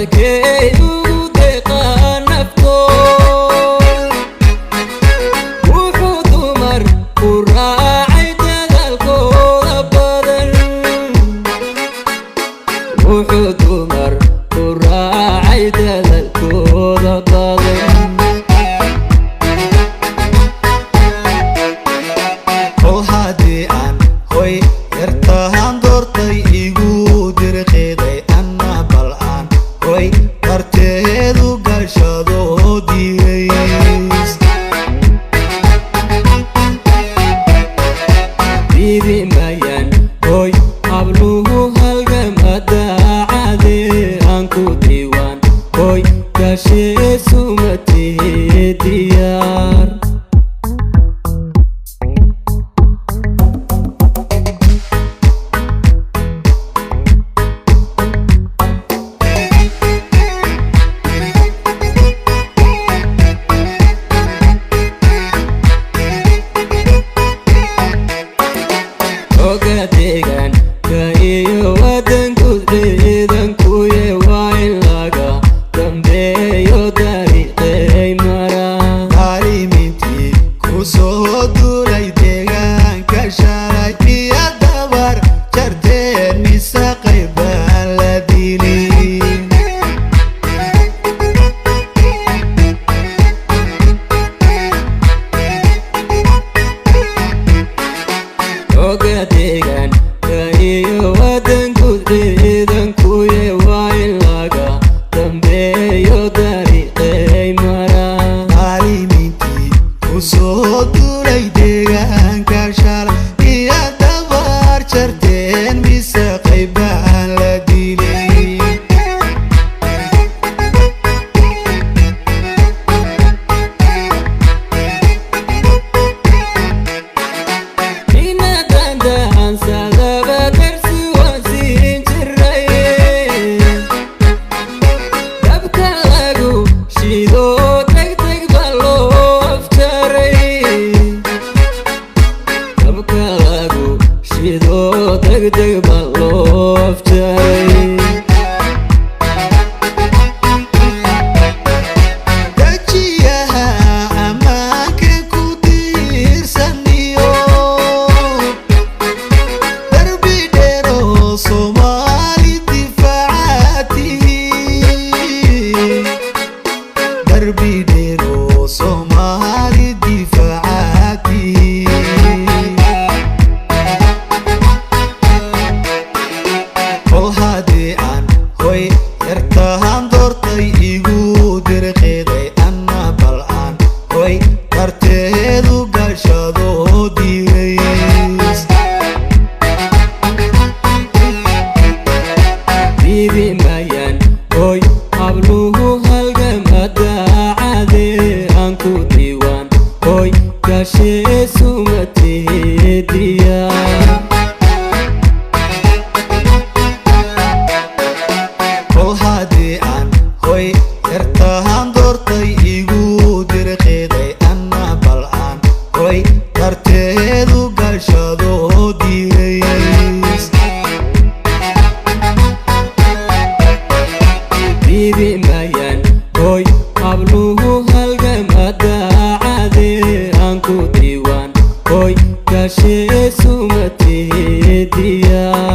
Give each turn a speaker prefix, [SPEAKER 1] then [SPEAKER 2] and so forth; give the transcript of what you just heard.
[SPEAKER 1] Dadkay ugu deeqaa naftood, wuxuu dumar ku raacay dadaalkooda badan, wuxuu dumar ku raacay dadaalkooda badan.
[SPEAKER 2] Kol haddii aan hoy yartahan doortay igu dirqiday, anna bal aan hoy darteedu gashado digays.
[SPEAKER 1] Diidi mayaan hoy habluhu halgama daacade, aan ku diiwaan hoy gashee sumatee diyaar. Oga deegaanka iyo wadanguud ciidankuye waa in laga dambeeyo dariiqey maraa.
[SPEAKER 2] Daalimiintii ku soo duulay deegaanka shalay iyo dabar jarteen, mise qaybaan la dilin?
[SPEAKER 1] Oga deegaanka iyo wadanguud ciidankuye waa in laga dambeeyo dariiqey maraa.
[SPEAKER 2] Daalimiintii ku soo duulay deegaanka shalay iyo dabar jarteen, mise qaybaan la dilin?
[SPEAKER 1] Inadandahansadaba darsi waan siin jiray, dabka lagu shido degdeg baa loo afjaray, dabka lagu shido degdeg baa loo afjaray.
[SPEAKER 2] Dajiyaha ammaanka ku tiirsaniyo darbi dheero Soomaali difaacaatihi, darbi dheero Soomaali difaacaatihi. Kol haddii aan hoy yartahan doortay igu dirqiday, anna bal aan hoy darteedu gashado digays.
[SPEAKER 1] Diidi mayaan hoy habluhu halgama daacade, aan ku diiwaan hoy gashee sumatee diyaar.
[SPEAKER 2] Kol haddii aan hoy yartahan doortay igu dirqiday, anna bal aan hoy darteedu gashado digays.
[SPEAKER 1] Diidi mayaan hoy habluhu halgama daacade, aan ku diiwaan hoy gashee sumatee diyaar.